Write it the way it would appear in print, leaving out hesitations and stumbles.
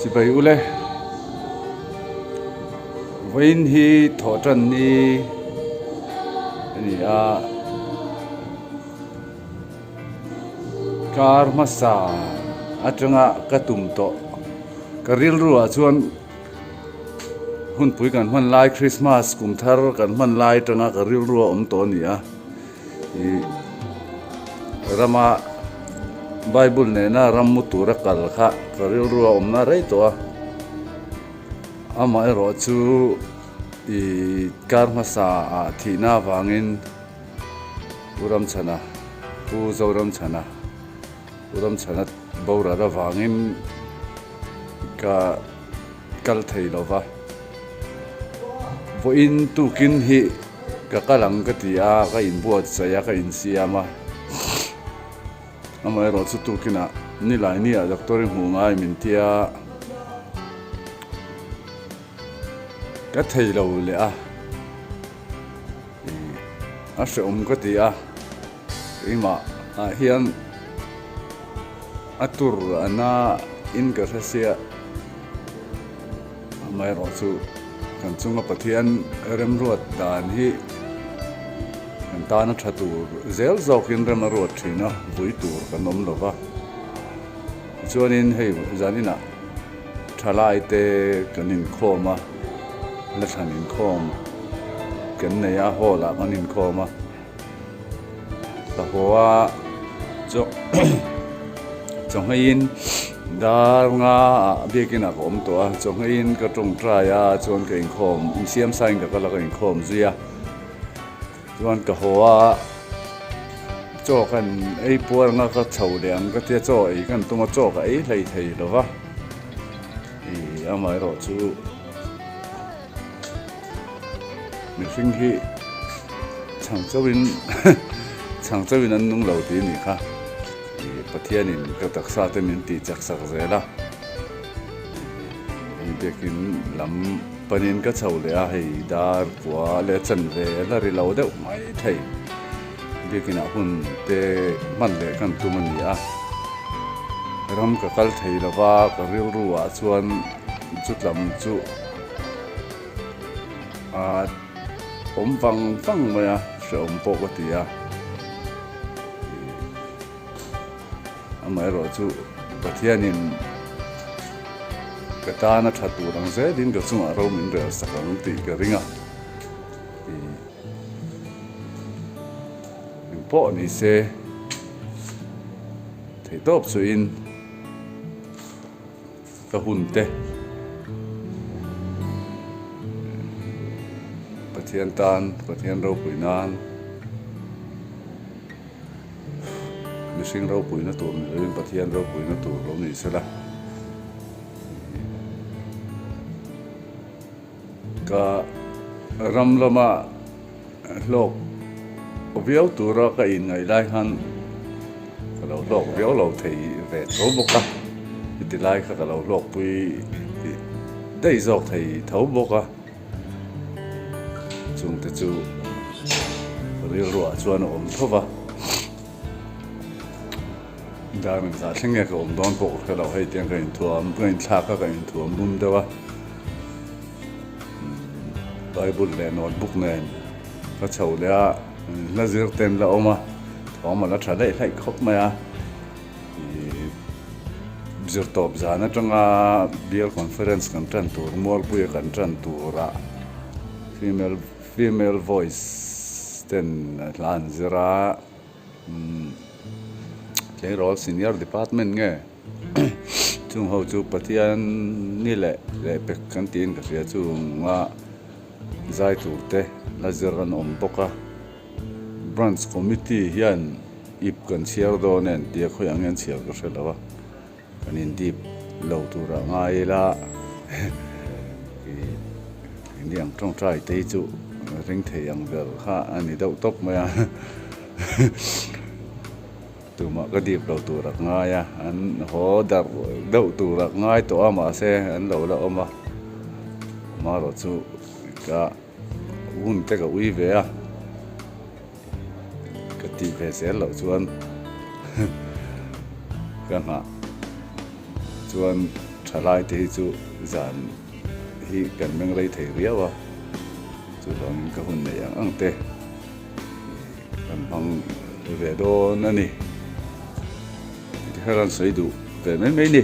Chibai ule, vawiin hi thawhtan ni a ni a, kar hmasa atanga ka tum tawh ka rilru ah chuan hunpui kan hman lai Christmas kum thar kan hman lai atanga ka rilru a awm tawh a ni a. Ih rama bible nena ram mu tura kal kha ka rilru a awmna rei tawh a amaherawh chu ih kar hmasa ah thihna avangin Pu Ramchhana Pu Zoramchhana Pu Ramchhana boral avangin ka kal thei lo va vawiin tukin hi Ka kal ang ka ti a, ka inbuatsaih a, ka insiam a. Amaherawhchu tukinah nilai nia doctor i hmuh ngai min ti a, ka thei lo leh a, a hrehawm ka ti a, keimah ah hian a tur a na in ka hre sia. Amaherawhchu kan chunga Pathian remruat dan hi kan tana tha tur zel zawkin rem a ruat thin a, vui tur kan awm lo va. Tichuanin hei zaninah thalai te kan inkhawm a, la thlan inkhawm kan nei a, hall ah kan inkhawm a. Ka haw a chaw chawhmeiin dar nga ah biakin ah ka awm tawh a chawhmeiin ka tawngtai a chuan ka inkhawm insiam sain ka kal a ka inkhawm zui a chuan ka haw a chaw kan ei puar anga ka chho leh ang ka tia chaw ei kan tum a chaw ka ei hlei thei lo va ih amaherawhchu. Mihring hi chhang chauhin chhang chauhin an nung lo tih a nih kha. Ih Pathianin ka taksa te min tih chak sak zel a. Ih biakin lam panin ka chho leh a hei dar kua leh chanve la ri lo deuh mai thei. Biakinah hun te hman leh kan tum a ni a. Ram ka kal thei lova ka rilru ah chuan chutlam chu. Ahh awm vang vang mai a hrehawm pawh ka ti a amaherawh chu Pathianin ka tana tha tur ang zelin ka chungah ro min rel sak ang tih ka ring a engpawh ni se theihtawp chuhin. Ka hun te Pathian tan, Pathian ropui nan, mihring ropuina tur ni loin Pathian ropuina tur lo ni sela. Ka ram lama hlawk viau tura ka inngaih lai khan ka lo hlawk viau lo thei ve tho bawk a, heti lai kha ka lo hlawkpui daih zawk thei tho bawk a, chungte chu rilruah chuan a awm tho va. Dar engzah thleng nge ka awm dawn pawh ka hre lo, hei tiang ka inthuam, ka inthlak a ka inthuam lum deuh a, Bible leh notebook nen ka chho leh a, hla zir te an la awm a, thawm a la tha daih hlaih khawp mai a, ih zirtawp zan atanga bial conference kan tan tur Mualpuia kan tan turah female female voice ten hla an zir a. Tleirawl senior department nge chung ho chu Pathian ni leh leh pek kan tiin ka hria chunga zai tur te la zir an awm bawk a branch committee hian ip kan chhiar dawn e an tia khawiah nge an chhiar ka hre lo a. Kan indip lo turah ngai ila ih ni ang tawngtai te hi chu ring thei ang ber kha a ni deuh tawp mai a tumah ka dip lo turah ngai a an haw darh deuh turah ngai tawh a mahse an lo la awm a amaherawh chu ka hun te ka ui ve a. Ka tih ve zel loh chuan ka nghah chuan tha Thalai te hi chu zan hi kan meng rei thei riau a, chuvangin ka hun neih ang ang te kan hmang ve dawn a ni. Tikha kan sawi duh ve mai mai ni.